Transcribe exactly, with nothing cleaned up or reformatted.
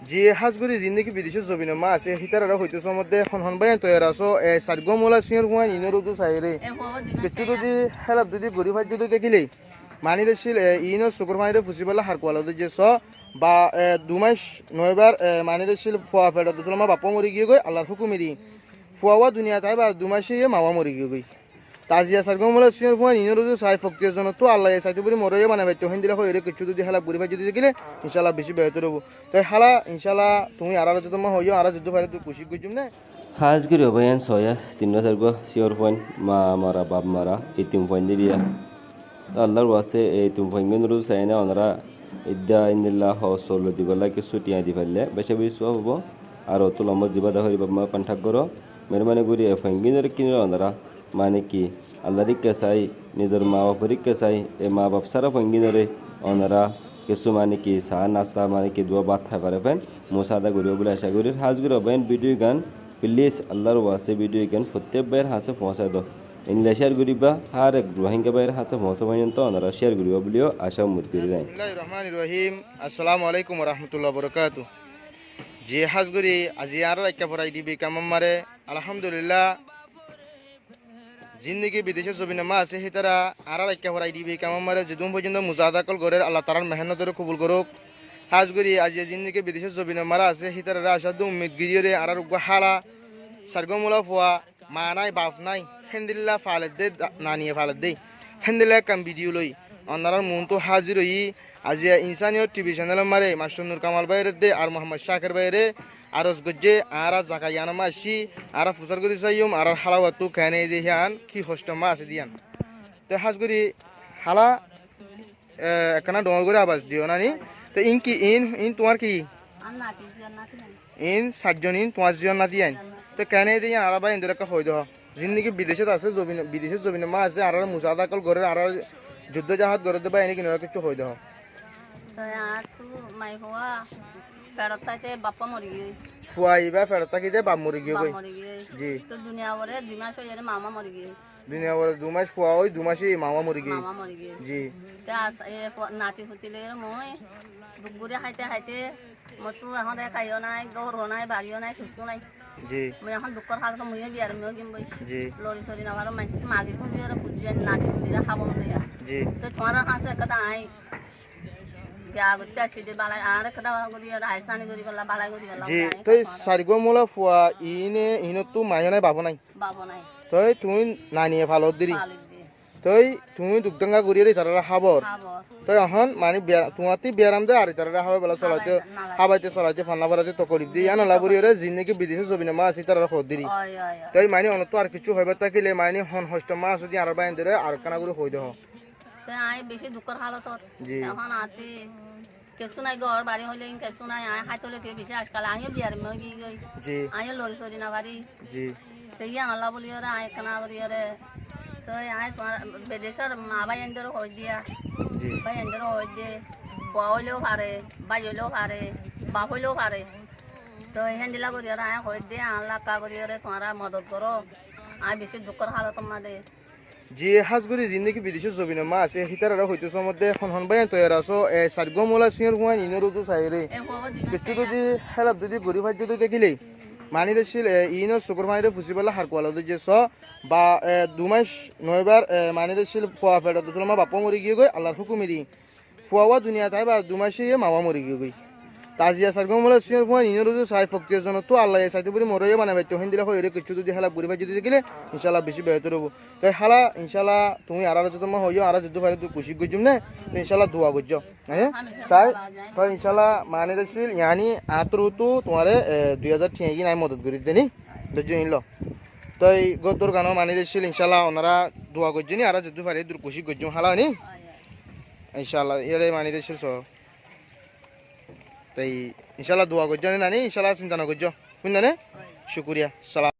Ji, hás gorí ziín niki bidecór zobinor maá asé, hítararé hoitó somodde hon hon báiyain toiyar asó, e sairgúa mola síñor fuain iínor uzu saiyóre. Kessú zudi hélaf zudi gorí faijjó de dekíle, mani decíl, e, iínor sukór fañiré fusíbolla har kuala de je só, ba, e, du mac noóibar, e, mani decíl fua feçot de tulama bappá mori giyé goi, Allar húkumedi. Fua wá duniyat aibár du mace iye maá wá mori giyé goi. Taziya sairgúa mola síñor fuain iínor uzu sai foktiyar zonottú Allaye saitó buri moré yó banai faitto, héndilla hoiyóre kessú zudi hélaf gorí faijjó de dekíle, incállah bicí behétor óibo. Toi hála, incállah tuñí añára zedúr ma hoiyó, añára zedúr fari zedúr kucíc goijjúm né. Hás gorí ó báiyain soóya, tinnúa sairgúa síñor fuain, maa mara, baf mara, etim fuain diriya. Allar waste e etim fuain gínor uzu saiyóre onorá edda endilla hoos solla dibolla kessú tiañ di faille beca beci suwab óibo. Ar ottú lomba zibá de fari baf maa kontak goró. Meérbani gorí e fuain gínore kinilé onorá mani ki, Allar ikká sai, nizor maa bafor ikká sai, e maa baf sára fuain gínoré onorá kessú mani ki saá nasta mani ki duwá bát hái fare fán musaada goríba buli acá gorír. Hás gorí ó báiyain bidiyó gán, plis Allar waste bidiyó gán fottíyek báiyor hañsé foóñsai do. Endilla céar goríba, hár ek Ruáingga báiyor hañsé foóñsa foijjonto onorá céar goríba buli yó acá ummid gorír aññí. Bismillahir Rahmanir Rahim. Assalamu alaikum wa rahmatullahi wa barakatuhu. Ji, hás gorí aziya añárar Aikkafor I D B kamammáre, alhamdulillah, ziín niki bidecór zobinor maá asé, hítara añárar Aikkafor I D B kamammáre zedún foijjonto musaada ókkol gorér, Allah talar mehénnotoré kobul gorouk. Hás gorí aziya ziín niki bidecór zobinor maá asé, hítararé acá de ummid goríyore añárar uggúa hála, sairgúa mola fua, maa nái, baf nái, héndilla faledde, da-, naniye faledde. Héndilla ekkán bidiyó loi onorár muúntu házir óiyi. Aziya Insaniyot T V cenelor maáre Mastor Nur Kamal báiyoré de ar Muhammod Cáker báiyoré aros goijjé, añára zaka yiánor maá aiccí, añára fusár gorí saiyum, añárar hála uattú keéne de híyan, ki hoctor maá asé de híyan. Te hás gorí hála, e, ekkána dhoóñr gorí abas diyó nani. Te iín ki, iín, iín tuáñr ki? Iín sairjon iín tuáñr zíyor nati ain. Te keéne de yían añára báiyaindóre ekká hoói de hoó. Ziín niki bidecót asé, zobin, bidecór zobinor maá asé, añárar musaada ókkol gorér, añárar juddó jahad gorér de báiyain gínoré kessú hoói de hoó. Toi añáttu maiyafua feçot tákite bappá mori giyói. Fua ibá feçot tákite baf mori giyói goi. Baf mori giyói. Ji. Toi duniya bore dui mac óiyore maá mori giyói. Duniya bore dui mac fua ói, dui mace maá mori giyói. Maá mori giyói. Ji. Te as-, e fua-, nati futi loiyore mui duk gorí háite háite mottú ehón rekáiyo nái, góro nái, bariyó nái, kessú nái. Ji. Mui ehón dukkór hálot, muiyó biyarammi ói giyum goi. Ji. Lori sori nofarór, maincóttu magi fúziyore fúzi aní nati futiré hábou de yá. Ji. Toi tuáñrar hañsé ekkán aññí giya goittó aiccí de bálai, añáre ekkán gorí ar aisani gorí bolla, bálai gorí bolla. Ji, bóli aññí toi tuáñrar sairgúa mola fua iíne, iínottú maiyó nái, bafó nái. Bafó nái. Toi tuñí naniye falodde ri. Falodde. Toi tuñí duk dánga goríyore ítararé hábor. Hábor. Toi ehón mani biya-, tuáñttú biyaram de ar ítararé hábai bolla solaité, hábaite solaité, fanná foraité tokolif de. Yíanolla bóliyoré ziín niki bidecór zobinor maá asé ítararé hoódde ri. Ói, ói, ói. Toi mani onottú ar kessú hoibár tákile mani hon hoctor maá asé de añárar báiyaindóre ar ekkána gorí hoói de hoó. Te aññí bicí dukkór hálot. Ji. Ehón añáttu kessú nái, gór bari hoilé iín kessú nái, aññí háito loite bicí ackal, aññíyo biyarammi ói giyí goi. Ji. Aññíyo lori sori nofarí. Ji. Te yíanolla bóliyoré aññí ekkána goríyoré. Toi aññí tuáñr bidecór maa báiyaindóre hoóidde yá. Ji. Báiyaindóre hoóidde, fua óileyo fare, bái óileyo fare, baf óileyo fare. Toi héndilla goríyoré aññí hoóidde, añálla ekká goríyoré tuáñra modot goró. Aññí bicí dukkór hálotor mazé. Ji, hás gorí ziín niki bidecór zobinor maá asé, hítararé hoitó somodde hon hon báiyain toiyar asó, e sairgúa mola síñor fuain iínor uzu saiyóre. Kessú zudi hélaf zudi gorí faijjó de dekíle, mani decíl, e, iínor sukór fañiré fusíbolla har kuala de je só, ba, e, du mac noóibar, e, mani decíl fua feçot de tulama bappá mori giyé goi, Allar húkumedi. Fua wá duniyat aibár du mace iye maá wá mori giyé goi. Taziya sairgúa mola síñor fuain iínor uzu sai foktiyar zonottú Allaye saitó buri moré yó banai faitto, héndilla hoiyóre kessú zudi hélaf gorí faijjó de dekíle, incállah bicí behétor óibo. Toi hála, incállah tuñí añára zedúr ma hoiyó, añára zedúr fari zedúr kucíc goijjúm né, toi incállah dua goijjó. Hé? Sai, toi incállah mani decíl, yani, añáttu tuáñre, e, dui házar tiañ gín aññí modot gorí de ni, dóijjo iín lo. Toi góddor gano mani decíl, incállah onorá dua goijjó ni, añára zedúr fari zedúr kucíc goijjúm hála ni. Incállah, iyóre mani decíl só. Toi, incállah, dua goijjó né nani, incállah, sinta no goijjó. Fúinno né? Cúkuriya. Salam.